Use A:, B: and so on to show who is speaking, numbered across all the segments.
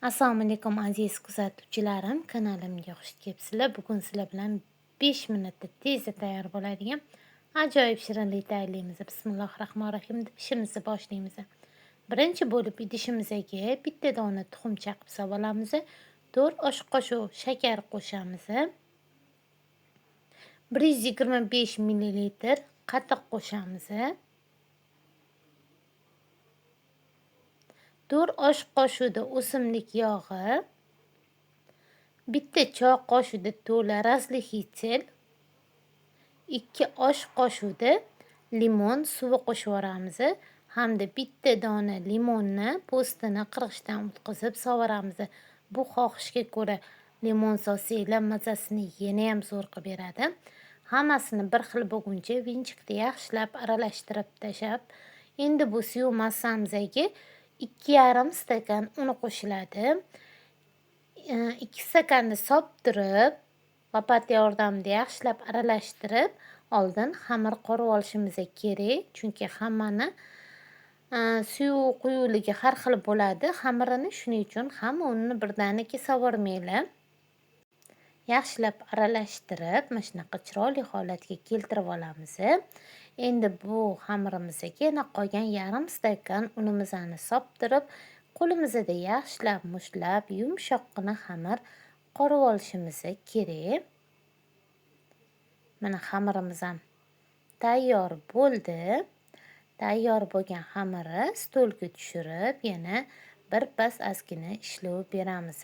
A: Assalomu alaykum aziz kuzatuvchilarim, kanalimga xush kelibsizlar. Bugun sizlar bilan 5 minutda tezda tayyor bo'ladigan ajoyib shirinlik tayyorlaymiz. Bismillahirrohmanirrohim deb ishimizni boshlaymiz. Birinchi bo'lib idishimizga bitta dona tuxum chaqib solamiz. 4 osh qoshiq shakar qo'shamiz. 125 ml qatiq qo'shamiz. 4 osh qoshiqda o'simlik yog'i, 1 choy qoshiqda to'la razlixicel, 2 osh qoshiqda limon suvi qo'shib yuboramiz hamda 1 dona limonni po'stini qirg'ichdan o'tkazib sovoramiz. Bu xohishga ko'ra limon solsanglar mazasini yana ham zo'r qilib beradi. Hammasini bir xil bo'lguncha vinchikda yaxshilab aralashtirib tashlab, endi bu suyuq massamizga 2,5 stakan un qo'shiladi. 2 stakanni soptirib, lopata yordamida yaxshilab aralashtirib, oldin xamir qorib olishimiz kerak, chunki hammani suyuq quyuqligi har xil bo'ladi xamirini, shuning uchun hamma unni birdaniga sovormanglar. Yaxshilab aralashtirib, mana shunaqa chiroyli holatga keltirib olamiz. Endi bu xamirimizga yana qolgan 1,5 stakan unimizni soptirib, qo'limizda yaxshilab mushlab, yumshoqqina xamir qorib olishimiz kerak. Mana xamirimiz ham tayyor bo'ldi. Tayyor bo'lgan xamirni stolga tushirib, yana bir pas ozgina ishlov beramiz.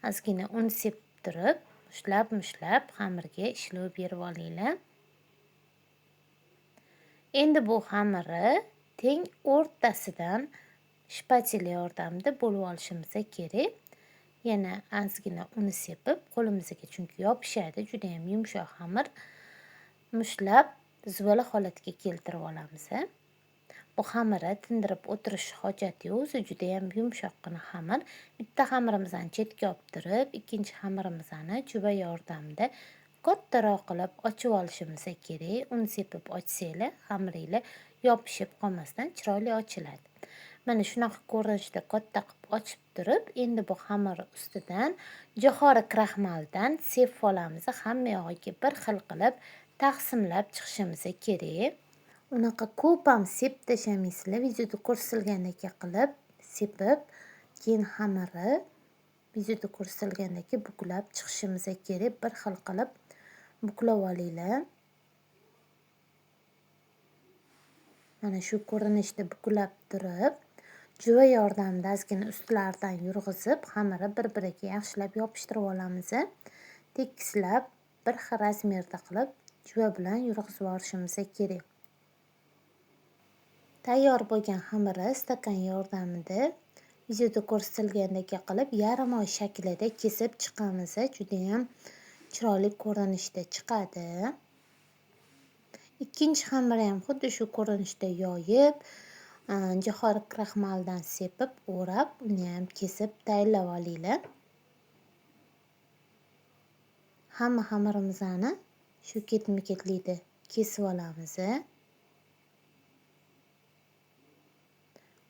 A: Ozgina un septirib, mushlab-mushlab xamirga ishlov berib olinglar. Endi bu xamirni teng o'rtasidan shpatel yordamida bo'lib olishimiz kerak. Yana ozgina un sepib, qo'limizga, chunki yopishadi, juda ham yumshoq xamir, mushlab zuvala holatga keltirib olamiz. Bu xamirni tindirib o'tirish hojati yo'q, o'zi juda ham yumshoqqina xamir. Bitta xamirimizni chetga olib turib, ikkinchi xamirimizni chuva yordamida kattaroq qilib ochib olishimiz kerak. Un sepib ochsanglar, xamiringlar yopishib qolmasdan chiroyli ochiladi. Mana shunaqa ko'rinishda katta qilib ochib turib, endi bu xamir ustidan jo'xori kraxmaldan sepib olamiz. Hamma yog'iga bir xil qilib taqsimlab chiqishimiz kerak. Unaqa ko'p ham sep tashlamaysizlar, videoda ko'rsatilgandek qilib sepib, keyin xamirni videoda ko'rsatilgandek buklab chiqishimiz kerak. Bir xil qilib buklab olinglar. Mana shu ko'rinishda buklab turib, juva yordamida ozgina ustlaridan yurg'izib, xamirni bir-biriga yaxshilab yopishtirib olamiz. Tekislab bir xil razmerda qilib juva bilan yurg'izib yuborishimiz kerak. Tayyor bo'lgan xamirni stakan yordamida videoda ko'rsatilgandek qilib yarim oy shaklida kesib chiqamiz. Juda ham chiroyli ko'rinishda chiqadi. Ikkinchi xamirni ham xuddi shu ko'rinishda yoyib, jo'xori kraxmaldan sepib, o'rab, uni ham kesib tayyorlab olinglar. Hamma xamirimizni shu ketma-ketlikda kesib olamiz.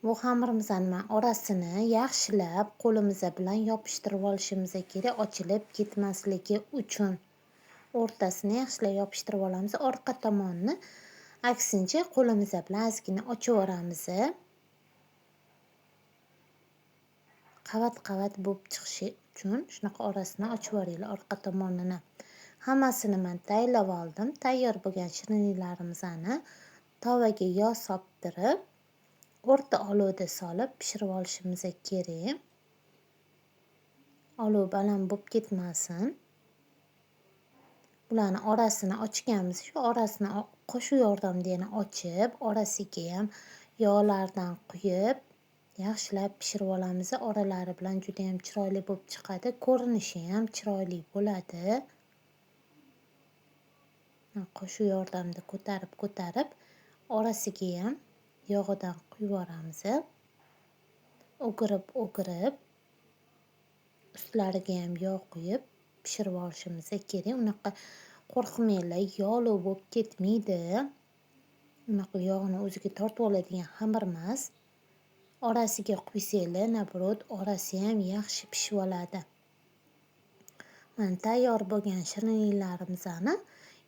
A: Bu xamirimizni orasini yaxshilab qo'limiz bilan yopishtirib olishimiz kerak, ochilib ketmasligi uchun. O'rtasini yaxshilab yopishtirib olamiz. Orqa tomonini aksincha qo'limiz bilan ozgina ochib yuboramiz. Qavat-qavat bo'lib chiqishi uchun shunaqa orasini ochib yuboringlar, orqa tomonini. Hammasini men tayyorlab oldim. Tayyor bo'lgan shirinliklarimizni tovaga yog' soptirib, o'rta olovda solib pishirib olishimiz kerak. Olov baland bo'lib ketmasin. Bularni orasini ochganmiz. Shu orasini qoshiq yordamida yana ochib, orasiga ham yog'lardan quyib, yaxshilab pishirib olamiz. Oralari bilan juda ham chiroyli bo'lib chiqadi, ko'rinishi ham chiroyli bo'ladi. Qoshiq yordamida ko'tarib-ko'tarib orasiga ham yog'idan quyib yuboramiz. O'girib-o'girib ustlariga ham yog' quyib pishirib olishimiz kerak. Unaqa qo'rqmanglar, yog'li bo'lib ketmaydi. Unaqa yog'ni o'ziga tortib oladigan xamir emas. Orasiga quysanglar, наоборот, orasi ham yaxshi pishib oladi. Mana tayyor bo'lgan shirinliklarimizni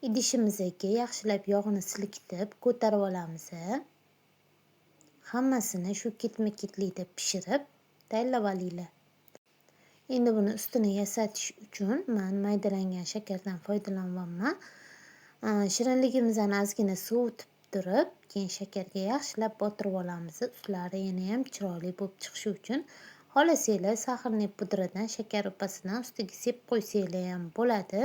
A: idishimizga yaxshilab yog'ni silkitib ko'tarib olamiz. Hammasini shu ketma-ketlikda pishirib tayyorlab olinglar. Endi buni ustini yasatish uchun men maydalangan shakardan foydalanyapman. Shirinligimizni ozgina sovutib turib, keyin shakarga yaxshilab botirib olamiz. Ustlari yana ham chiroyli bo'lib chiqishi uchun. Xohlasanglar сахарный pudradan, shakar upasidan ustiga sepib qo'ysanglar ham bo'ladi.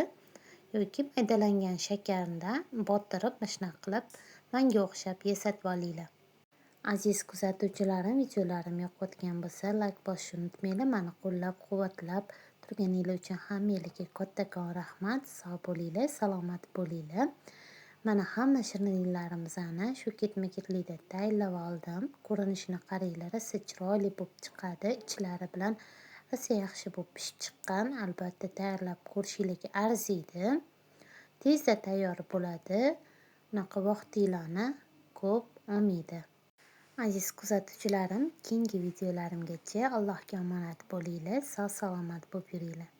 A: Yoki maydalangan shakardan botirib, mana shunaqa qilib manga o'xshab yasatib olinglar. Aziz kuzatuvchilarim, videolarim yoqayotgan bo'lsa, layk bosishni unutmanglar. Meni qo'llab-quvvatlab turganinglar uchun hammanglarga kattakon rahmat. Sog' bo'linglar, salomat bo'linglar. Mana hamma shirinliklarimizni shu ketma-ketlikda tayyorlab oldim. Ko'rinishini qaranglar, rosa chiroyli bo'lib chiqadi. Ichlari bilan rosa yaxshi bo'lib pishib chiqqan. Albatta tayyorlab ko'rishinglarga arziydi. Tezda tayyor bo'ladi. Unaqa vaqtinglarni ko'p olmaydi. Aziz kuzatuvchilarim, keyingi videolarimgacha Allohga omonat bo'linglar, sog' salomat bo'lib yuringlar.